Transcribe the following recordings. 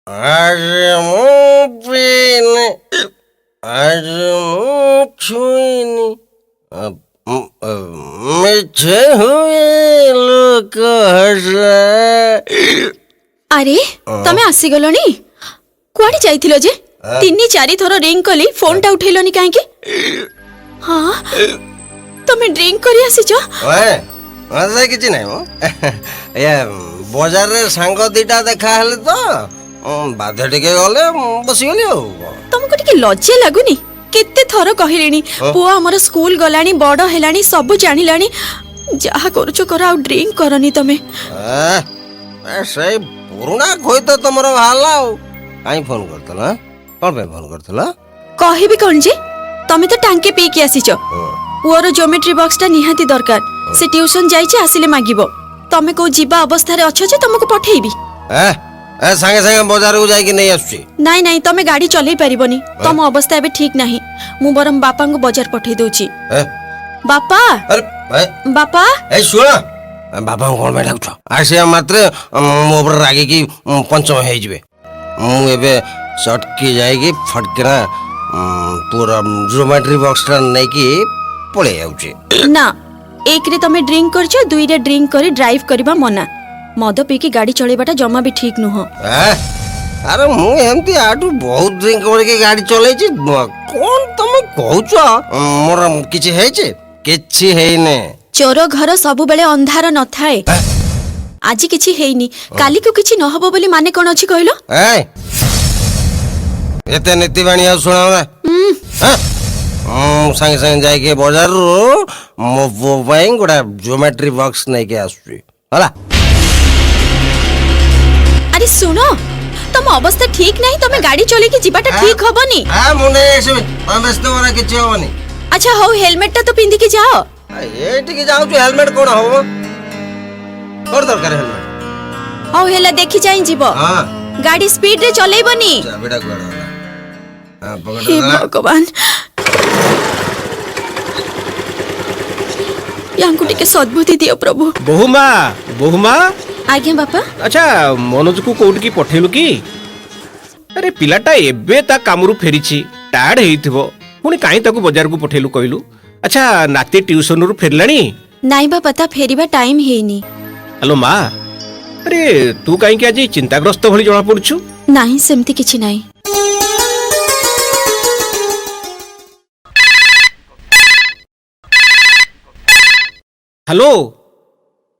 ଆଜି ମୁଁ ପିଇନି, ଆଜି ମୁଁ ଛୁଇଁନି, ମିଛେ ହୁଏ ଲୋକ ହସା। ଆରେ, ତମେ ଆସିଗଲଣି? କୁଆଡେ ଯାଇଥିଲ ଯେ ତିନି ଚାରି ଥର ରିଙ୍ଗ କଲି, ଫୋନଟା ଉଠେଇଲନି କାହିଁକି? ହଁ, ତମେ ଡ୍ରିଙ୍କ କରି ଆସିଛ? ଓଏ, ସେ କିଛି ନାହିଁ ମ, ଏ ବଜାରରେ ସାଙ୍ଗ ଦିଟା ଦେଖା ହେଲେ ତ ବାଧ୍ୟ ଟିକେ ଗଲେ ବସିଗଲି ଆଉ। ତମକୁ ଟିକେ ଲଜ୍ଜା ଲାଗୁନି? କେତେ ଥର କହିଲିଣି, ପୁଅ ଆମର ସ୍କୁଲ ଗଲାଣି, ବଡ ହେଲାଣି, ସବୁ ଜାଣିଲାଣି। ଯାହା କରୁଛ କର, ଆଉ ଡ୍ରିଙ୍କ କରନି ତମେ। ସେଇ ପୁରୁଣା ଖୋଇ ତ ତମର ବାହାରିଲା। ଆଉ କାହିଁ ଫୋନ କରିଥିଲ? କଣ ପାଇଁ ଫୋନ କରିଥିଲ? କହିବି କଣ ଯେ, ତମେ ତ ଟାଙ୍କେ ପିଇକି ଆସିଛ। ପୁଅର ଜୋମେଟ୍ରି ବକ୍ସଟା ନିହାତି ଦରକାର। ସେ ଟ୍ୟୁସନ ଯାଇଛି, ଆସିଲେ ମାଗିବ। ତମେ କୋଉ ଯିବା ଅବସ୍ଥାରେ ଅଛ ଯେ ତମକୁ ପଠେଇବି? ଏ ସାଙ୍ଗେ ସାଙ୍ଗେ ବଜାରକୁ ଯାଇକି ନେଇ ଆସୁଛି। ନାଇଁ ନାଇଁ, ତମେ ଗାଡି ଚଲେଇ ପାରିବନି, ତମ ଅବସ୍ଥା ଏବେ ଠିକ ନାହିଁ। ମୁଁ ବରଂ ବାପାଙ୍କୁ ବଜାର ପଠେଇ ଦଉଛି। ବାପା! ଆରେ, ବାପା! ଏ ଶୁଣ, ବାପାଙ୍କୁ କଣ ପାଇଁ ଡାକୁଛ? ଆସିବା ମାତ୍ରେ ମୋ ଉପରେ ରାଗିକି ପଞ୍ଚମ ହେଇଯିବେ। ମୁଁ ଏବେ ଚଟକି ଯାଇକି ଫଟକିନା ପୁଅର ଜୋମେଟ୍ରି ବକ୍ସଟା ନେଇକି ପଳେଇ ଯାଉଛି। ନା, ଏକରେ ତମେ ଡ୍ରିଙ୍କ କରିଛ, ଦୁଇରେ ଡ୍ରିଙ୍କ କରି ଡ୍ରାଇଭ୍ କରିବା ମନା। ମଦ ପିଇକି ଗାଡି ଚଲେଇବାଟା ଜମା ବି ଠିକ ନୁହଁ। ଆରେ, ମୁଁ ଏମିତି ଆଠୁ ବହୁତ ଡ୍ରିଙ୍କ କରିକି ଗାଡି ଚଲେଇଛି। କଣ ତମେ କହୁଛ? ମୋର କିଛି ହେଇଛି? କିଛି ହେଇନି। ଚୋର ଘର ସବୁବେଳେ ଅନ୍ଧାର ନଥାଏ। ଆଜି କିଛି ହେଇନି, କାଲିକୁ କିଛି ନହବ ବୋଲି ମାନେ କଣ ଅଛି କହିଲ? ଏଇ, ଏତେ ନୀତିବାଣୀ ଆଉ ଶୁଣାଅ ନା। ମୁଁ ସାଙ୍ଗେ ସାଙ୍ଗେ ଯାଇକି ବଜାରରୁ ମୋ ପୁଅ ପାଇଁ ଗୋଟେ ଜୋମେଟ୍ରି ବକ୍ସ ନେଇକି ଆସୁଛି, ହେଲା? ଆରେ ଶୁଣ, ତମ ଅବସ୍ଥା ଠିକ ନାହିଁ, ତମେ ଗାଡି ଚଲେଇକି ଯିବାଟା ଠିକ ହବନି। ମୁଁ ନେଇ ଆସିବି, ତମେ ବ୍ୟସ୍ତ ହୁଅନା, କିଛି ହବନି। ଆଚ୍ଛା ହଉ, ହେଲମେଟଟା ତ ପିନ୍ଧିକି ଯାଅ। ଏଇଠିକି ଯାଉଛୁ, ହେଲମେଟ କଣ ହବ? କଣ ଦରକାର ହେଲମେଟ? ହଉ ହେଲା, ଦେଖି ଚାହିଁ ଯିବ। ଗାଡି ସ୍ପିଡରେ ଚଲେଇବନି। ଚାବିଟା କୁଆଡେ ଗଲା? ହେ ଭଗବାନ, ୟାଙ୍କୁ ଟିକେ ସଦ୍ବୁଦ୍ଧି ଦିଅ ପ୍ରଭୁ। ବୋହୁମା, ବୋହୁମା! ଆଜ୍ଞା ବାପା। ଆଚ୍ଛା, ମନୋଜକୁ କୋଉଠିକି ପଠେଇଲୁ କି? ଆରେ, ପିଲାଟା ଏବେ ତା କାମରୁ ଫେରିଛି, ଟାୟାର୍ଡ ହେଇଥିବ, ପୁଣି କାହିଁ ତାକୁ ବଜାରକୁ ପଠେଇଲୁ କହିଲୁ? ଆଚ୍ଛା, ନାତି ଟ୍ୟୁସନରୁ ଫେରିଲାଣି? ନାଇଁ ବାପା, ତା ଫେରିବା ଟାଇମ ହେଇନି। ହ୍ୟାଲୋ ମା, ଆରେ ତୁ କାହିଁକି ଆଜି ଚିନ୍ତାଗ୍ରସ୍ତ ଭଳି ଜଣାପଡୁଛୁ? ନାହିଁ, ସେମିତି କିଛି ନାହିଁ। ହ୍ୟାଲୋ,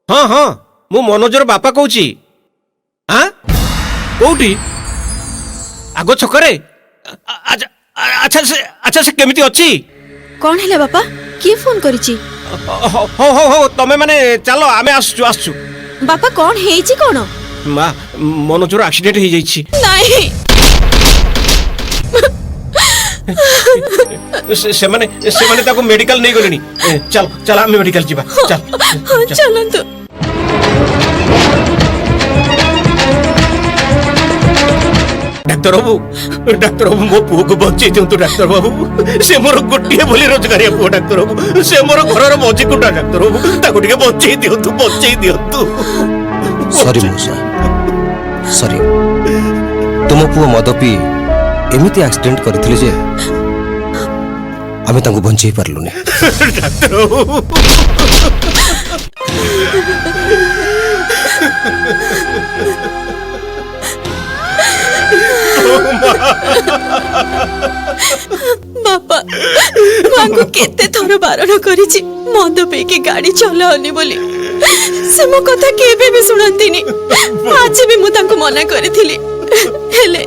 ହଁ ହଁ, ମୁଁ ମନୋଜର ବାପା କହୁଛି। ଆଁ, କୋଉଠି? ଆଗ ଛକରେ? ଆଚ୍ଛା ଆଚ୍ଛା, ସେ ଆଚ୍ଛା, ସେ କେମିତି ଅଛି? କଣ ହେଲା ବାପା? କିଏ ଫୋନ କରିଛି? ହଉ ହଉ ହଉ, ତମେ ମାନେ ଚାଲ, ଆମେ ଆସୁଛୁ ଆସୁଛୁ। ବାପା, କଣ ହେଇଛି କଣ? ମା, ମନୋଜର ଆକ୍ସିଡେଣ୍ଟ ହେଇଯାଇଛି। ନାଇଁ! ସେମାନେ ସେମାନେ ତାକୁ ମେଡିକାଲ ନେଇଗଲେଣି। ଚାଲ ଚାଲ, ଆମେ ମେଡିକାଲ ଯିବା, ଚାଲ। ଚାଲନ୍ତୁ। ଡାକ୍ତର ବାବୁ, ଡାକ୍ତର ବାବୁ, ମୋ ପୁଅକୁ ବଞ୍ଚେଇ ଦିଅନ୍ତୁ ଡାକ୍ତର ବାବୁ। ସେ ମୋର ଗୋଟିଏ ବୋଲି ରୋଜଗାରିଆ ପୁଅ ଡାକ୍ତର ବାବୁ। ସେ ମୋର ଘରର ମଝିକୁଟା ଡାକ୍ତର ବାବୁ। ତାକୁ ଟିକେ ବଞ୍ଚେଇ ଦିଅନ୍ତୁ, ବଞ୍ଚେଇ ଦିଅନ୍ତୁ। ସରି ମଉସା, ସରି। ତୁମ ପୁଅ ମଦ ପିଇ ଏମିତି ଆକ୍ସିଡେଣ୍ଟ କରିଥିଲେ ଯେ ଆମେ ତାଙ୍କୁ ବଞ୍ଚେଇ ପାରିଲୁନି। ଡାକ୍ତର ବାବୁ! ବାପା, ମାଙ୍କୁ କେତେ ଥର ବାରଣ କରିଛି ମଦ ପିଇକି ଗାଡି ଚଲାଅନି ବୋଲି। ସେ ମୋ କଥା କେବେ ବି ଶୁଣନ୍ତିନି। ଆଜି ବି ମୁଁ ତାଙ୍କୁ ମନା କରିଥିଲି, ହେଲେ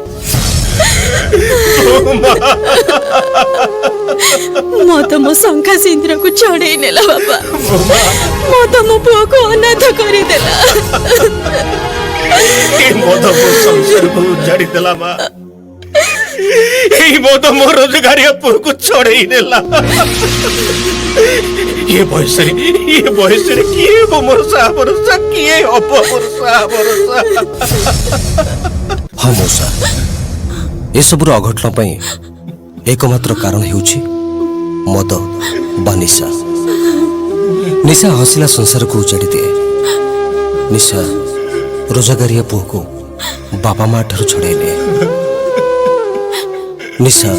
ମଦ ମୋ ଶଙ୍ଖା ସିନ୍ଦୁରକୁ ଛଡେଇ ନେଲା। ବାପା, ମଦ ମୋ ପୁଅକୁ ଅନାଥ କରିଦେଲା। ଏ ମଦ ମୋ ସଂସାରକୁ ଉଜାଡ଼ି ଦେଲା ମା। ଏଇ ମଦ ମୋ ରୋଜଗାରିଆ ପୁଅକୁ ଛଡେଇ ନେଲା। ଏ ବୟସରେ, ଏ ବୟସରେ କିଏ ହବ ମୋର ସାହା ଭରସା? କିଏ ହବ ମୋର ସାହା ଭରସା? ହଁ ମଉସା, ଏସବୁର ଅଘଟଣ ପାଇଁ ଏକମାତ୍ର କାରଣ ହେଉଛି ମଦ ବା ନିଶା। ନିଶା ହସିଲା ସଂସାରକୁ ଉଜାଡ଼ି ଦିଏ। ନିଶା ରୋଜଗାରିଆ ପୁଅକୁ ବାପା ମା ଠାରୁ ଛଡ଼େଇ ନିଏ। ନିଶା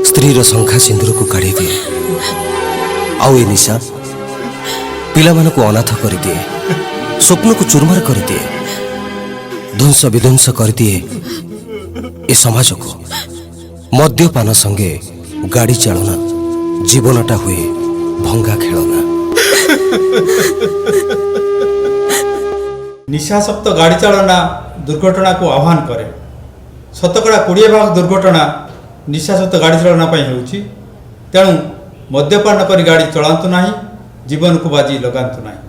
ସ୍ତ୍ରୀର ଶଙ୍ଖା ସିନ୍ଦୁରକୁ କାଢ଼ି ଦିଏ। ଆଉ ଏ ନିଶା ପିଲାମାନଙ୍କୁ ଅନାଥ କରିଦିଏ, ସ୍ୱପ୍ନକୁ ଚୁରମାର କରିଦିଏ, ଧ୍ୱଂସ ବିଧ୍ୱଂସ କରିଦିଏ ଏ ସମାଜକୁ। ମଦ୍ୟପାନ ସଙ୍ଗେ ଗାଡ଼ି ଚାଳନା, ଜୀବନଟା ହୁଏ ଭଙ୍ଗା ଖେଳନା। ନିଶାସକ୍ତ ଗାଡ଼ି ଚାଳନା ଦୁର୍ଘଟଣାକୁ ଆହ୍ୱାନ କରେ। ଶତକଡ଼ା 20 ଭାଗ ଦୁର୍ଘଟଣା ନିଶାସକ୍ତ ଗାଡ଼ି ଚାଳନା ପାଇଁ ହେଉଛି। ତେଣୁ ମଦ୍ୟପାନ କରି ଗାଡ଼ି ଚଳାନ୍ତୁ ନାହିଁ, ଜୀବନକୁ ବାଜି ଲଗାନ୍ତୁ ନାହିଁ।